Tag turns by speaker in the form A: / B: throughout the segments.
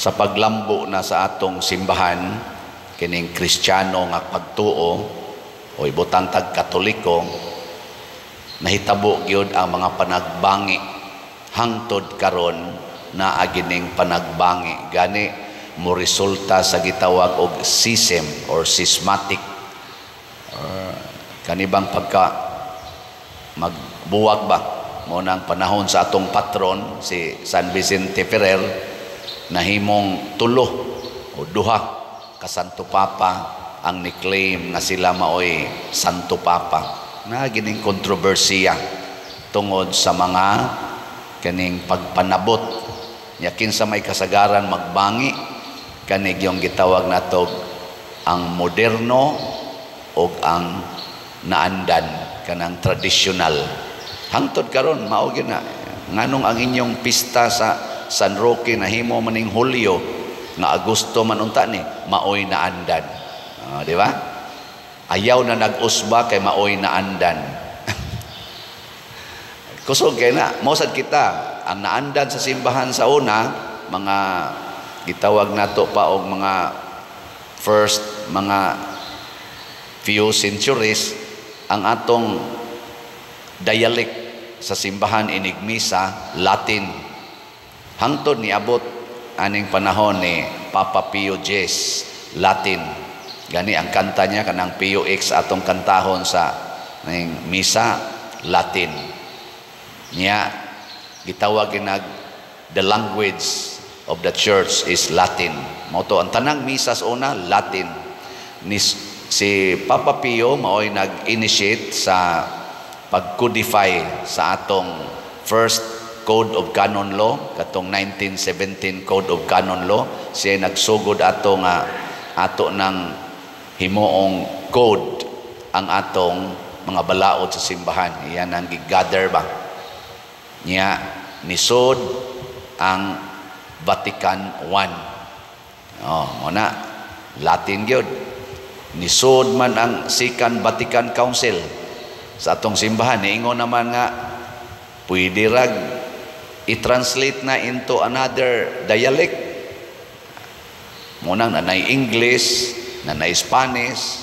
A: Sa paglambo na sa atong simbahan, kining Kristiyano nga pagtuo o ibutang tag Katoliko, nahitabo gyud ang mga panagbangi. Hangtod karon naa gining panagbangi. Gani mo resulta sa gitawag og schism or schismatic or kanibang pagka magbuwag ba. Mo nang panahon sa atong patron si San Vicente Ferrer, nahimong tulo o duha ka Santo Papa ang ni-claim nga sila maoy Santo Papa. Na gining kontrobersiya tungod sa mga kaning pagpanabot. Nya kinsa may kasagaran magbangi, kani yung gitawag nato ang moderno og ang naandan, kanang tradisyonal. Hangtod karon mao gyud na. Nganong ang inyong pista sa San Roque nahimo maning Hulyo nga Agosto man unta ni, maoy naandan. Di ba? Ayaw na nag-usba kay maoy naandan. Kusog kay na, mosad kita ang naandan sa simbahan sa una, mga gitawag nato pa og mga first mga few centuries, ang atong dialect sa simbahan inig misa, Latin. Hangtod niabot aning panahon ni Papa Pio X, Latin. Gani ang kanta niya kanang Pio X, atong kantahon sa ning misa, Latin. Niya gitawag ginag the language of the church is Latin. Mao to ang tanang misa sa una, Latin. Ni si Papa Pio maoy nag-initiate sa pag-codify sa atong first Code of Canon Law, katong 1917 Code of Canon Law. Siya nagsugod ato nga ato ng himuong code ang atong mga balaod sa simbahan. Iyan ang gigather ba. Niya nisod ang Vatican I. Oh, mo na Latin gyud. Nisod man ang Second Vatican Council sa atong simbahan. Niingon naman nga pwede rag i-translate na into another dialect. Munang nanay English, nanay Spanish,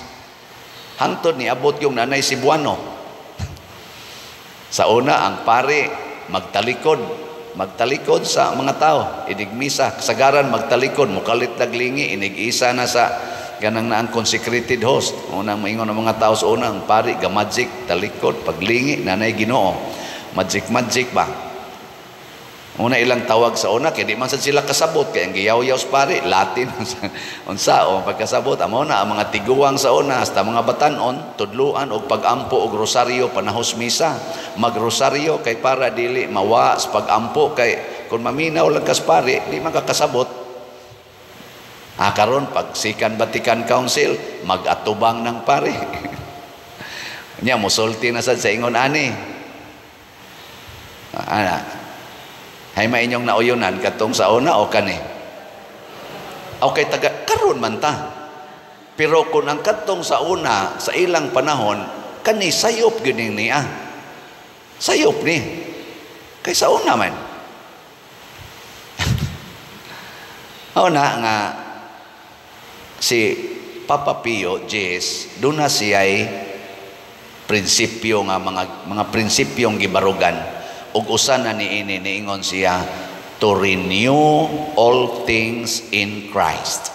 A: hangtod niabot yung nanay Cebuano. Sa una, ang pare magtalikod, magtalikod sa mga tao, inig misa, kasagaran magtalikod, mukalit naglingi, inig isa na sa ganang na ang consecrated host. Unang maingon ang mga tao sa una, ang pare ga-magic, talikod, paglingi, nanay Ginoo. Magic magic ba? Una ilang tawag sa una, kay di man sad sila kasabot, kay ang giyaw-yaw sa pare, Latin. Unsa o pagkasabot, amo na ang mga tiguang sa una, hasta mga batanon, tudluan og pag-ampo og rosaryo panahos misa. Magrosaryo kay para dili mawa sa pag-ampo, kay kung maminaw lang kas pare, di man kakasabot. Ah, karon pag Second Vatican Council, mag-atubang ng pare. Nya musulti na sad sa ingon ani. Ana. Hay ma inyong nauyunan katong sa una o kani? Okay, taga karon man ta. Pero kung ang katong sa una sa ilang panahon, kani sayop gyud ning niya. Sayop ni. Kay sa una man. Una nga si Papa Pio X, doon na siya'y prinsipyo nga mga prinsipyong gibarugan. Ug usa na niini, niingon siya to renew all things in Christ.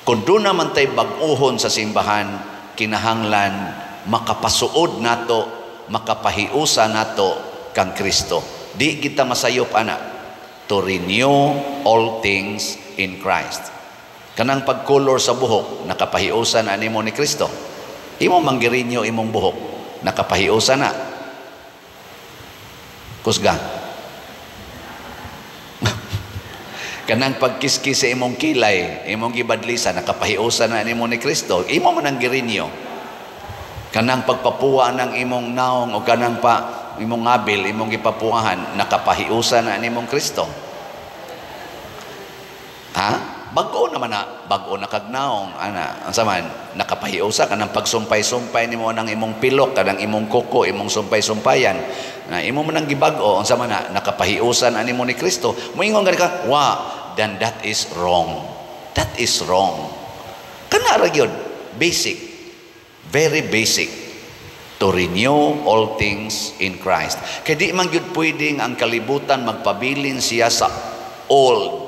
A: Kung doon naman tay bag-uhon sa simbahan, kinahanglan makapasuod nato, makapahiusa nato kang Kristo. Di kita masayop ana, to renew all things in Christ. Kanang pagkolor sa buhok, nakapahiusa na nimo ni Kristo. Imo manggirinyo imong buhok, nakapahiusa na. Kusga. Kanang pagkiskis sa imong kilay, imong gibadlisa, nakapahiusa na nimo ni Kristo. Imo man ang girinyo. Kanang pagpapuwa ng imong naong o kanang pa imong ngabil, imong gipapuwahan, nakapahiusa na nimong Kristo. Ha? Bag-o naman na, bag-o na kag naong, ana, unsa man, nakapahiusa kanang pagsumpay-sumpay nimo nang imong pilok, kanang imong kuko, imong sumpay-sumpayan. Na imo man ang gibag-o, unsa man na, nakapahiusa na nimo ni Kristo. Moingon gani ka, wa, then that is wrong. That is wrong. Kana ra gyud, basic. Very basic. To renew all things in Christ. Kay di man gyud pwedeng ang kalibutan magpabilin siya sa old.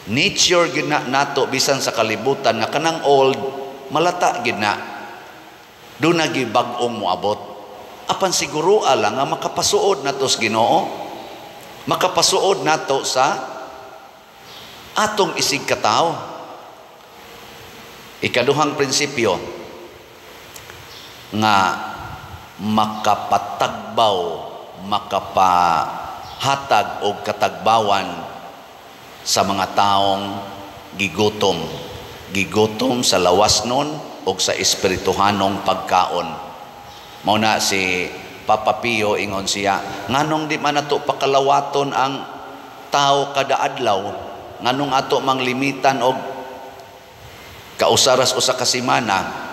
A: Nature gyud na nato bisan sa kalibutan nga kanang old malata gyud na. Duna gyud bag-ong moabot. Apan siguro lang nga makapasuod nato sa Ginoo. Makapasuod nato sa atong isig katawo. Ikaduhang prinsipyo nga makapatagbaw, makapahatag og katagbawan sa mga taong gigutom. Gigutom sa lawasnon o sa espirituhanong pagkaon. Mao na si Papa Pio, ingon siya, nganong di man nato pakalawaton ang tao kada adlaw, nganong ato mang limitan og kausaras usa ka semana,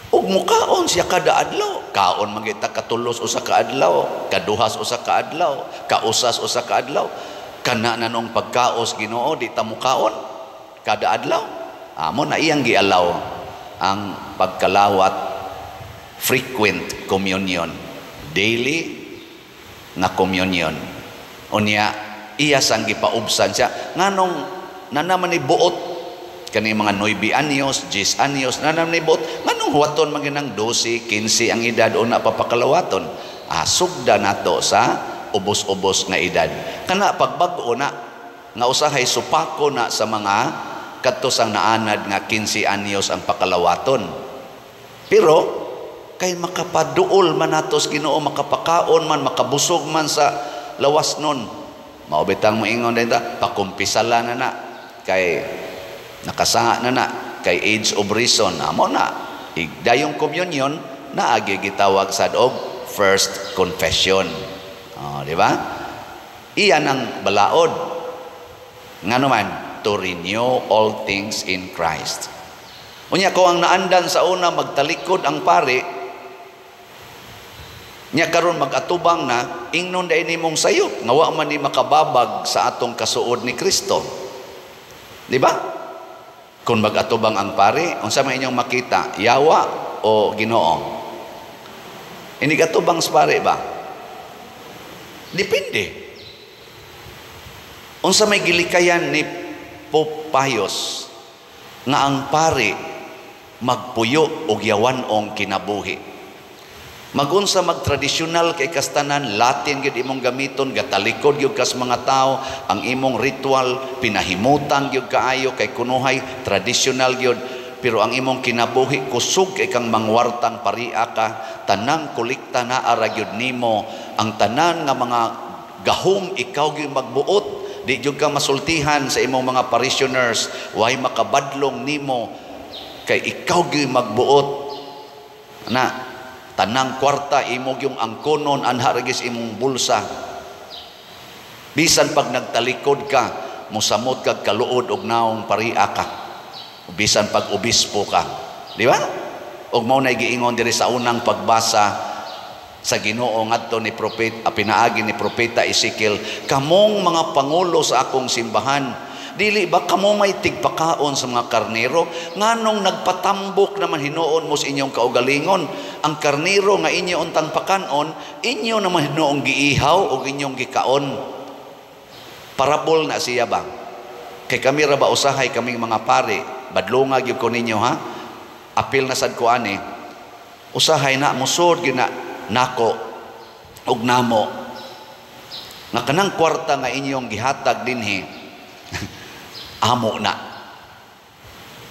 A: ug mukaon siya kada adlaw? Kaon man kita katulos usa ka adlaw, kaduhas usa ka adlaw, kausas usa ka adlaw. Kana na nung pagkaos, Ginoo, di ta mukaon kada adlaw. Amo na iyang gialaw ang pagkalawat, frequent communion, daily nga communion. Unya iya sang gipaubsan siya, nganong nanaman ni buot kani mga 9 anyos, 10 anyos, nanaman ni buot, nganong huwaton man ginang 12, 15 ang edad una papakalawaton? Ah, sugda nato sa ubos-ubos nga edad. Kana pagbag-o na nga usahay supako na sa mga kadto sang naanad nga 15 anyos ang pakalawaton. Pero kay makapaduol man nato sa Ginoo, makapakaon man, makabusog man sa lawas nun. Mao bitang moingon din ta, pakumpisala na na kay nakasaa na na kay age of reason. Amo na dayong communion naagi gitawag sad og first confession. Oh, di ba? Iyan ang balaod. Ngano man, to renew all things in Christ. Unya ko ang naandan sa una magtalikod ang pare, nya karon mag-atubang na, ingnon dai nimong sayop nga wa man ni makababag sa atong kasuod ni Kristo. Di ba? Kung mag-atubang ang pare, unsa man inyong makita, yawa o Ginoo? Inig atubang sa pare ba? Depende. Unsa may gilikayan ni Pope Pius nga ang pare magpuyo og yawan-ong kinabuhi. Magunsa magtradisyonal kay kastanan, Latin gyud imong gamiton, gatalikod gyud kas mga tao, ang imong ritual pinahimutan gyud kaayo kay kunuhay tradisyonal gyud, pero ang imong kinabuhi kusog kay kang mangwartang paria ka, tanang kolekta na ara gyud nimo, ang tanan nga mga gahom ikaw gyud magbuot, di gyud ka masultihan sa imong mga parishioners, way makabadlong nimo kay ikaw gyud magbuot na. Tanang kwarta imo gyung angkonon, anha ra gyud imong bulsa. Bisan pag nagtalikod ka, mosamot kag kaluod og naong paria ka. Bisan pag obispo ka, di ba? Og mao na giingon diri sa unang pagbasa sa Ginoo ngadto ni propeta, pinaagi ni propeta Ezekiel, kamong mga pangulo sa akong simbahan, dili ba kamo may tigpakaon sa mga karnero? Nganong nagpatambok naman hinuon mo sa inyong kaugalingon? Ang karnero nga inyo untang pakanon, inyo naman hinuong giihaw o inyong gikaon. Parabol na siya ba? Kay kami ra ba usahay kaming mga pare, badlonga gyud ko ninyo ha. Apil na sad ko ani. Usahay na musod gyud na nako og namo. Nga kanang kwarta nga inyong gihatag dinhi, amo na.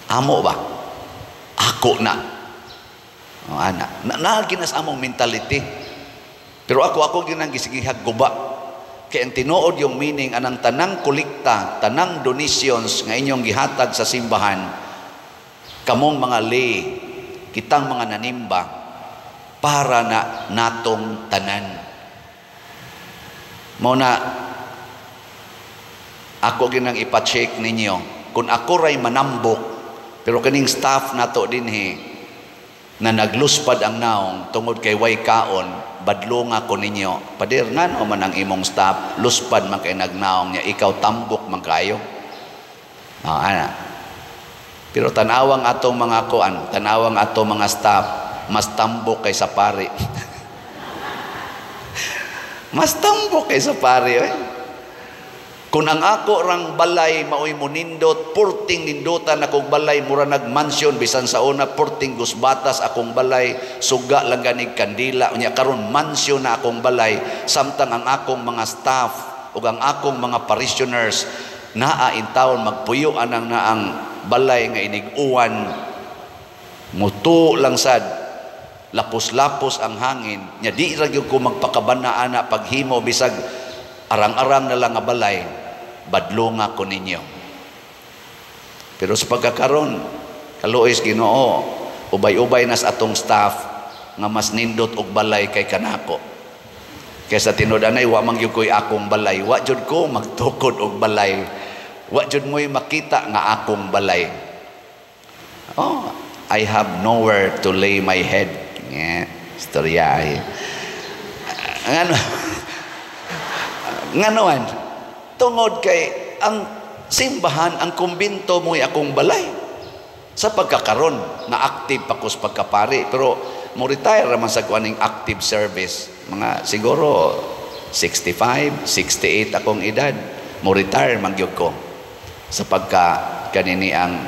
A: Amo ba? Ako na. O, ana. Naginas among mentality. Pero ako ginang gisigihag guba. Kay ang tinuod yung meaning anang tanang kolekta, tanang donations nga inyong gihatag sa simbahan, kamong mga lay, kitang mga nanimba, para na natong tanan. Mao na ako ginang ipa-check ninyo kung ako ray manambok, pero kaning staff nato dinhi Na nagluspad ang naong tungod kay way kaon, badlonga ko ninyo. "Pader, ngano man ang imong staff luspad man kay nagnaong niya, ikaw tambok man kayo?" Ah, ana. Pero tanawang atong mga kuan, tanawang atong mga staff, mas tambok kay sa pari. Mas tambok kay sa pari. Eh. Kung ang ako rang balay maoy monindot, purting nindutan akong balay, mura nag-mansion. Bisan sa una purting gusbatas akong balay, suga lang ganig kandila, unya karon mansion na akong balay, samtang ang akong mga staff ug ang akong mga parishioners naa intawon magpuyo anang naang balay nga inig-uwan muto lang sad, lapos-lapos ang hangin nya, di ra gyud ko magpakabana ana paghimo bisag arang-arang na lang nga balay, badlonga ko ninyo. Pero sa pagkakaron, kaluoy sa Ginoo, ubay-ubay nas atong staff nga mas nindot og balay kay kanako. Kaysa tinud anay wa man gyud ko'y akong balay, wa jud ko magtukod og balay. Wa jud mo'y makita nga akong balay. Oh, I have nowhere to lay my head. Yeah, istorya ay. Ngano? Ngano? Tungod kay ang simbahan, ang kumbinto mo'y akong balay. Sa pagkakaron na active pa ko sa pagkapari, pero mo retire raman sa kuaning active service. Mga siguro 65, 68 akong edad. Mo retire man gyud ko sa pagka kanini ang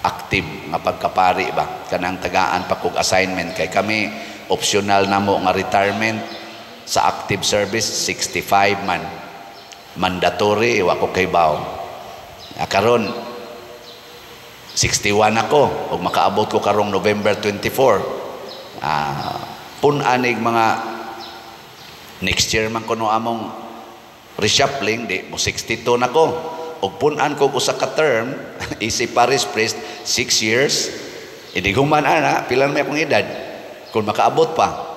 A: active nga pagkapari ba, kanang tagaan pa kog assignment, kay kami optional namo nga retirement sa active service 65 man, mandatory, wa ko kaybaw. Ah, karon 61 ako ug makaabot ko karong November 24. Ah, pun-anig mga next year man kuno among reshuffling, di mo 62 na ko. Ug pun-an ko usa ka term isip parish priest, 6 years. Inig human ana, pila na may akong edad kung makaabot pa?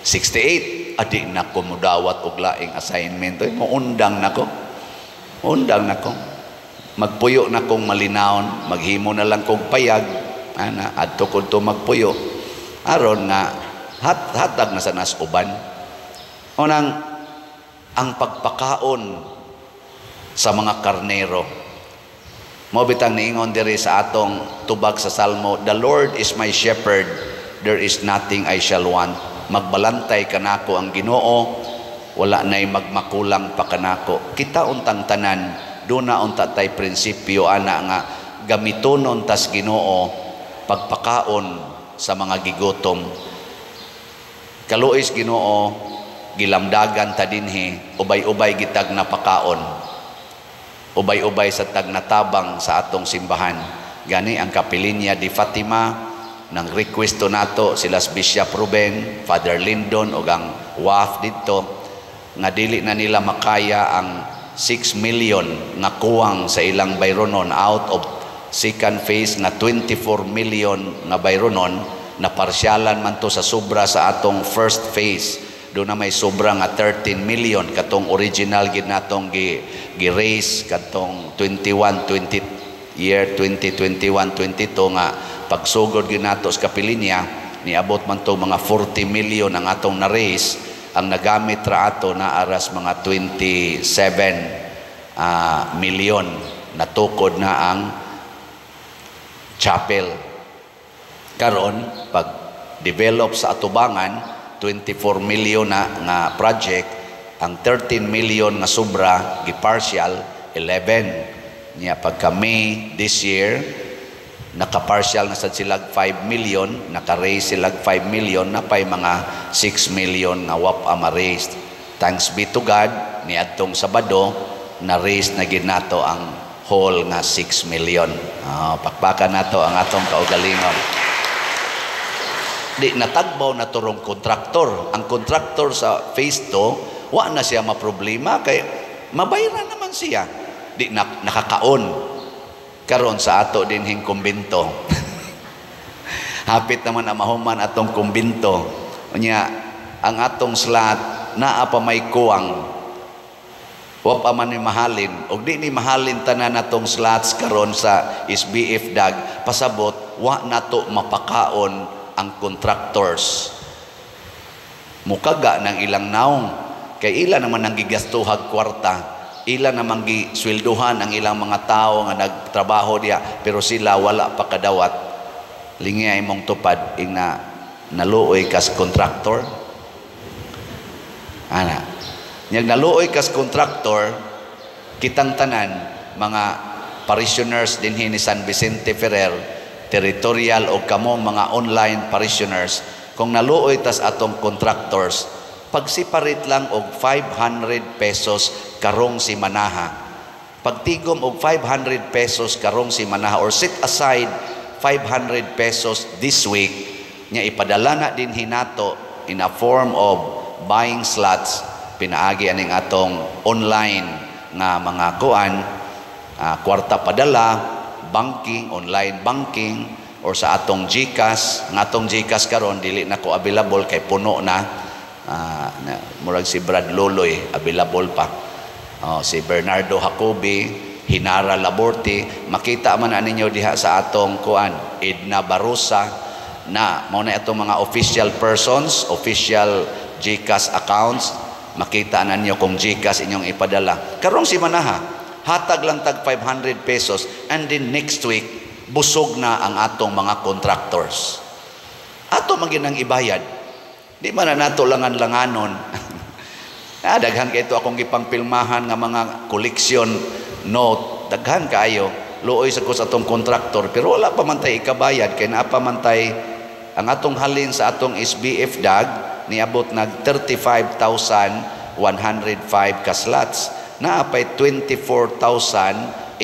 A: 68. Adi na ko mudawat og laing assignment. Oy, muundang na ko, undang na ko, magpuyo na kong malinawon, maghimo na lang kog payag ana, adto ko to magpuyo aron nga hatag na sa nas uban. Unang ang pagpakaon sa mga karnero. Mo bitang niingon diri sa atong tubag sa Salmo, "The Lord is my shepherd, there is nothing I shall want." Magbalantay kanako ang Ginoo, wala na'y magmakulang pa kanako. Kita untang tanan, duna unta tay prinsipyo ana nga gamitonon tas Ginoo pagpakaon sa mga gigutom. Kaluoy sa Ginoo, gilamdagan ta dinhi, ubay-ubay gitag napakaon, ubay-ubay sa tagnatabang sa atong simbahan. Gani ang Kapilinya di Fatima nang request to nato sila Bishop Ruben, Father Lindon ug ang WAF didto nga dili na nila makaya ang 6 million nga kuwang sa ilang bayronon out of second phase nga 24 million nga bayronon na parsyalan man to sa sobra sa atong first phase. Doon na may sobra nga 13 million katong original gid natong gi gi-raise katong 21 20 year 2021 22 nga pagsugod gyud nato sa kapilinya. Niabot man to mga 40 million ang atong na-raise. Ang nagamit ra ato na aras mga 27 million. Natukod na ang chapel. Karon pag develop sa atubangan, 24 million na nga project. Ang 13 million nga sobra gi-partial 11 niya. Pagka May this year, naka-partial na sad sila 5 million, naka-raise sila 5 million na pay mga 6 million nga wa pa ma-raise. Thanks be to God, niadtong Sabado na raise na gid nato ang whole nga 6 million. Oh, pakpakan nato ang atong kaugalingon. Di natagbaw na turong kontraktor. Ang kontraktor sa phase 2, wa na siya maproblema kay mabayaran naman siya. Di na, nakakaon. Karon sa ato dinhing kumbinto. Hapit naman ang mahuman atong kumbinto. Unya, ang atong slot naa pa may kuwang. Wa pa man ni mahalin. Og di ni mahalin tanan atong slots karon sa SBF DAG, pasabot. wa nato mapakaon ang contractors. Mukaga ng ilang naong kay ila naman ang gigastuhag kwarta, ila namang gisweldohan ang ilang mga tao nga nagtrabaho diha, pero sila wala pa kadawat. Lingi imong tupad ingna naluoy kas contractor ana. Nyag naluoy kas contractor, kitang tanan mga parishioners dinhi ni San Vicente Ferrer territorial o kamong mga online parishioners, kung naluoy tas atong contractors, pagsiparit lang og 500 pesos karong simanaha, pagtigom og 500 pesos karong simanaha or set aside 500 pesos this week nya ipadala na din hinato in a form of buying slots pinaagi aning atong online nga mga kuan, kwarta padala, banking, online banking or sa atong GCash. Ang atong GCash karon dili na ko available kay puno na. Na murag si Brad Loloy available pa. Oh, si Bernardo Jacobi, Hinara Laborte, makita man na ninyo diha sa atong kuan, Edna Barosa na mao na atong mga official persons, official GCash accounts. Makita na ninyo kung GCash inyong ipadala. Karong simanaha, hatag lang tag 500 pesos and then next week busog na ang atong mga contractors. Ato man ginang ibayad. Di man na nato langan-langanon. Daghan kay ito akong gipangpilmahan nga mga collection note. Daghan kaayo. Luoy sa ko sa atong contractor pero wala pa man tay ikabayad kay naa pa man tay ang atong halin sa atong SBF DAG, niabot nag 35,105 ka slots. Naa pay 24,895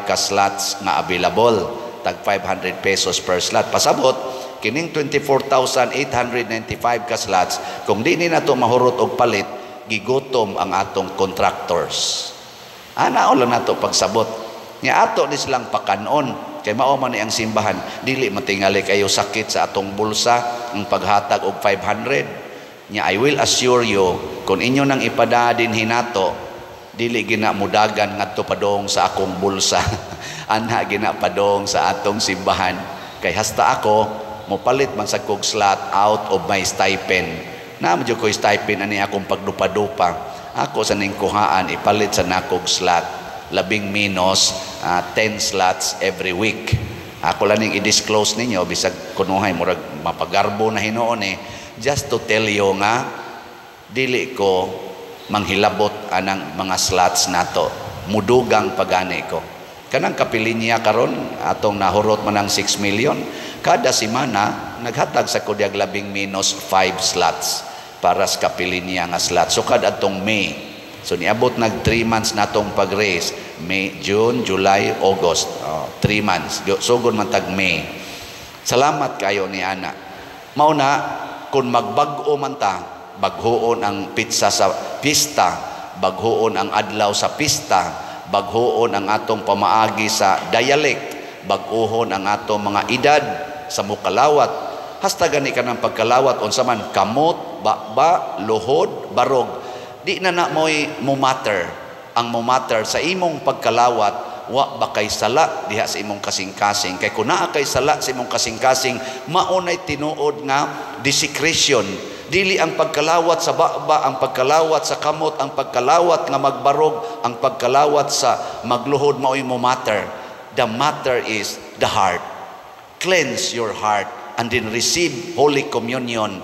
A: ka slots nga available, tag 500 pesos per slot. Pasabot kining 24,895 ka slots, kung di ni nato mahurot og palit, gigutom ang atong contractors. Ana lang nato pagsabot nya ato ni silang pakanon kay mao man ni ang simbahan. Dili matingali kayo sakit sa atong bulsa ang paghatag og 500 nya. I will assure you, kung inyo nang ipada din hinato, dili gina mudagan ngadto padong sa akong bulsa. Anha gina padong sa atong simbahan kay hasta ako mopalit man sa kog slot out of my stipend. Na mo ko stipend ani akong pagdupa-dupa. Ako sa ning kuhaan ipalit sa nakog slot, labing minus 10 slots every week. Ako lang ning i-disclose ninyo bisag kunuhay murag mapagarbo na hinuon eh, just to tell you nga dili ko manghilabot anang mga slots nato. Mudugang pagani ko. Kanang kapilinya karon atong nahurot man ang 6 million, kada semana naghatag sa kudyag labing minus 5 slots para sa kapilinya nga slot. So kad atong May. So niabot nag 3 months natong pag-raise, May, June, July, August. Oh, 3 months. Sugod man tag May. Salamat kayo ni ana. Mao na kung magbag-o man ta, baghoon ang pitsa sa pista, baghoon ang adlaw sa pista, baghoon ang atong pamaagi sa dialect, bag-ohon ang atong mga edad sa mukalawat. Hasta gani ka ng pagkalawat unsa man, kamot, baba, luhod, barog. Di na na mo'y mo-matter. Ang mo-matter sa imong pagkalawat, wa ba kay sala diha sa imong kasing-kasing. Kay kung naa kay sala sa imong kasing-kasing, maunay tinuod nga desecration. Dili ang pagkalawat sa baba, ang pagkalawat sa kamot, ang pagkalawat nga magbarog, ang pagkalawat sa magluhod mao'y mo matter. The matter is the heart. Cleanse your heart and then receive Holy Communion,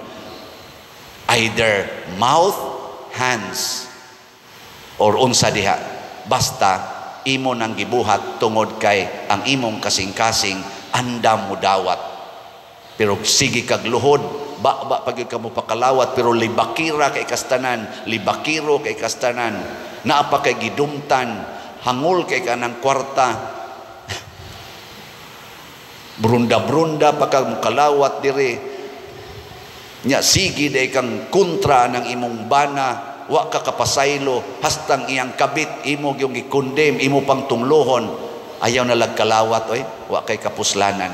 A: either mouth, hands, or unsa diha. Basta imo nang gibuhat tungod kay ang imong kasing-kasing andam mo dawat. Pero sige kag luhod, ba pag ka mo pakalawat, pero libakira kay kastanan, libakiro kay kastanan, naa pa kay gidumtan, hangol kay kanang kwarta, brunda-brunda pa kag mukalawat dire nya, sige day kang kontra ng imong bana, wa ka kapasaylo hastang iyang kabit imo gyung gi-condemn, imo pang tunglohon. Ayaw na lagkalawat oy, wa kay kapuslanan.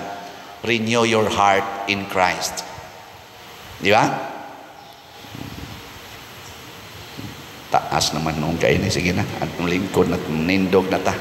A: Renew your heart in Christ. Di ba? Taas naman noong kaini. Sige na, at lingkod na, nindog na ta.